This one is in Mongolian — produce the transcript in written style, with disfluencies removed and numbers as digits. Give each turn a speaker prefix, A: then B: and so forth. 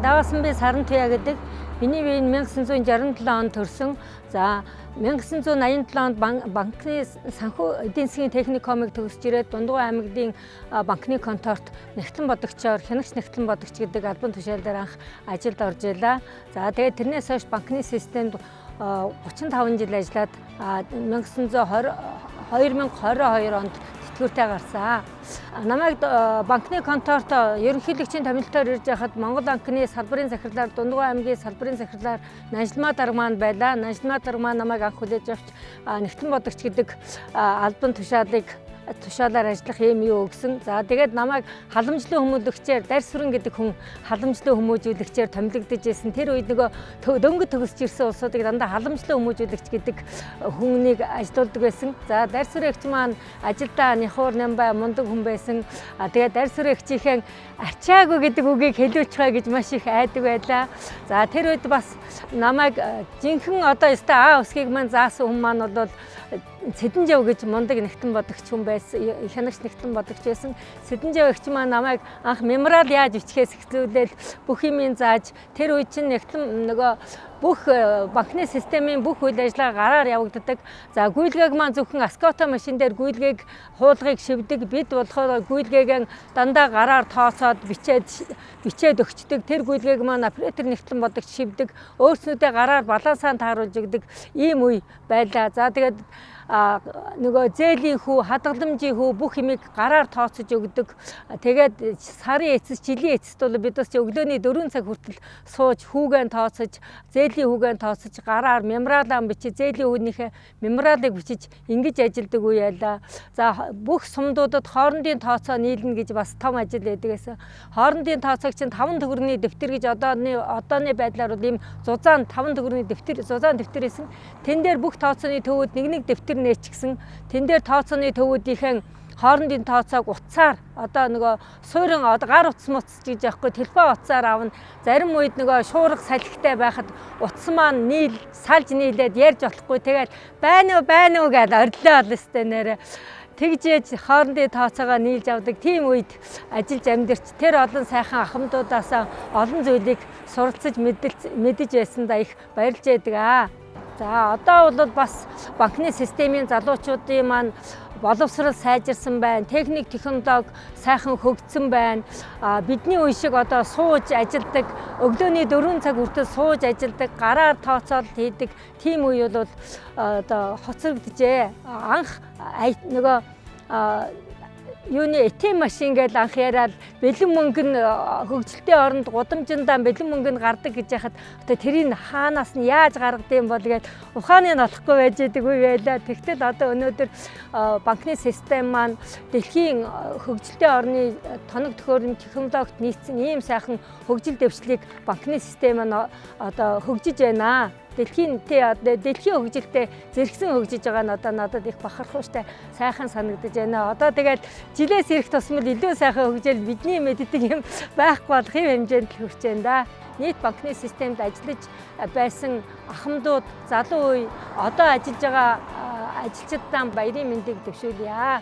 A: Намайг Даваасан Сарантуяа гэдэг. Миний бие 1967 онд төрсөн. За, 1987 онд банкны санхүү эдийн засгийн техникумыг төгсөж ирээд Дундгуй аймгийн банкны конторт нягтлан бодогчоор, хянагч нягтлан бодогч гэдэг албан тушаал дээр анх ажилд орж илаа. За, тэгээд тэрнээс хойш банкны системд 35 жил ажиллаад 1920 2022 онд тэтгэвртэй гарсан. Намайг банкны конторт ерөнхийлөгчийн томилолтоор ирж байхад Монгол банкны салбарын захирлаар, Дундгуй аймгийн салбарын захирлаар Нанжилмаа дарга маань байлаа. Нанжилмаа дарга маань намайг анх хүлээж авч нягтлан бодогч гэдэг албан тушаалаар ажиллах юм юу өгсөн. За, тэгээд намайг халамжлан хүмүүлэгчээр Дарь Сүрэн гэдэг хүн халамжлан хүмүүжүүлэгчээр томилогдож байсан. Тэр үед нөгөө дөнгөж төгсөж ирсэн улсуудыг дандаа халамжлан хүмүүжүүлэгч гэдэг хүнийг ажилуулдаг байсан. За, Дарь Сүрэн эгч маань ажилдаа няхуур нямбай мундаг хүн байсан. Тэгээд Дарь Сүрэн эгчийнхээ арчаагүй гэдэг үгийг хэлүүлчихвэ гэж маш их айдаг байлаа. За, тэр үед бас намайг жинхэнэ одоо өстой А өсгийг маань заасан хүн маань бол Цэдэнжав гэж мундаг нягтлан бодогч хүн байсан, хянагч нягтлан бодогч байсан. Цэдэнжав эгч маань намайг анх меморал яаж бичихээс эхлүүлээл бүх юмыг зааж, тэр үед чинь нягтлан нөгөө бүх банкны системийн бүх үйл ажиллагаа гараар явагддаг. За, гүйлгээг маань зөвхөн Аското машин дээр гүйлгээг, хуулгыг шивдэг. Бид болохоор гүйлгээг дандаа гараар тооцоод бичээд өгчдөг. Тэр гүйлгээг маань оператор нягтлан бодогч шивдэг. Өөрснүүдээ гараар балансаа тааруулж өгдөг ийм үе байлаа. За, тэгээд нөгөө зээлийн хүү, хадгаламжийн хүү бүх юмыг гараар тооцож өгдөг. Тэгээд сарын эцэс, жилийн эцэст бол бид бас өглөөний 4 цаг хүртэл сууж хүүгэн тооцож, зээлийн хүүгэн тооцож, гараар меморалаа бичиж, зээлийн хүүнийхээ меморалыг бичиж ингэж ажилдаг үе байлаа. За, бүх сумдуудад хоорондын тооцоо нийлнэ гэж бас том ажил байдаг гэсэн. Хоорондын тооцоог чинь 5 төгрөгийн дэвтэр гэж одооны байдлаар бол ийм зузаан 5 төгрөгийн дэвтэр, зузаан дэвтэр байсан. Тэн дээр бүх тооцооны төвүүд нэг нэг дэвтэр нээчихсэн. Тэн дээр тооцооны төвүүдийнхээ хоорондын тооцоог утсаар, одоо нөгөө суурин одоо гар утас муц гэж яахгүй, телефон утсаар авна. Зарим үед нөгөө шуурга салхитай байхад утас маань нийл салж нийлээд ярьж болохгүй. Тэгээд байна уу, байна уу гэж орилоо л өстэй нэрэ. Тэгж хоорондын тооцоогоо нийлж авдаг тийм үед ажиллаж амьдарч, тэр олон сайхан ахмадуудаас олон зүйлийг суралцаж мэдэж байсандаа их баярлж байдаг аа. За, одоо бол бас банкны системийн залуучуудын маань боловсрол сайжирсан байна. Техник, технологи сайхан хөгжсөн байна. Бидний үе шиг одоо сууж ажилдаг, өглөөний 4 цаг хүртэл сууж ажилдаг, гараар тооцоолт хийдэг тийм үе бол одоо хоцрогджээ. Анх нөгөө юуны АТМ машин гэж анх яриад, бэлэн мөнгө нь хөгжилтэй оронд гудамжиндаа бэлэн мөнгө нь гардаг гэж яхад одоо тэрийг хаанаас нь яаж гаргадсан бол гэж ухааны нь олохгүй байж идэг үе байлаа. Тэгтэл одоо өнөөдөр банкны систем маань дэлхийн хөгжилтэй орны тоног төхөөрөмж, технологид нийцсэн ийм сайхан хөгжил дэвшлийг банкны систем маань одоо хөгжиж байна. Дэлхийн хөгжилтэй зэрэгсэн хөгжиж байгаа нь одоо надад их бахархууштай сайхан санагдаж байна. Одоо тэгээд жилээс ирэх тусмал илүү сайхан хөгжил, бидний мэддэг юм байхгүй болох юм хэмжээнд л хүрч байна да. Нийт банкны системд ажиллаж байсан ахмадууд, залуу үе, одоо ажиллаж байгаа ажилчдаа баярын мэндийг дэвшүүлье.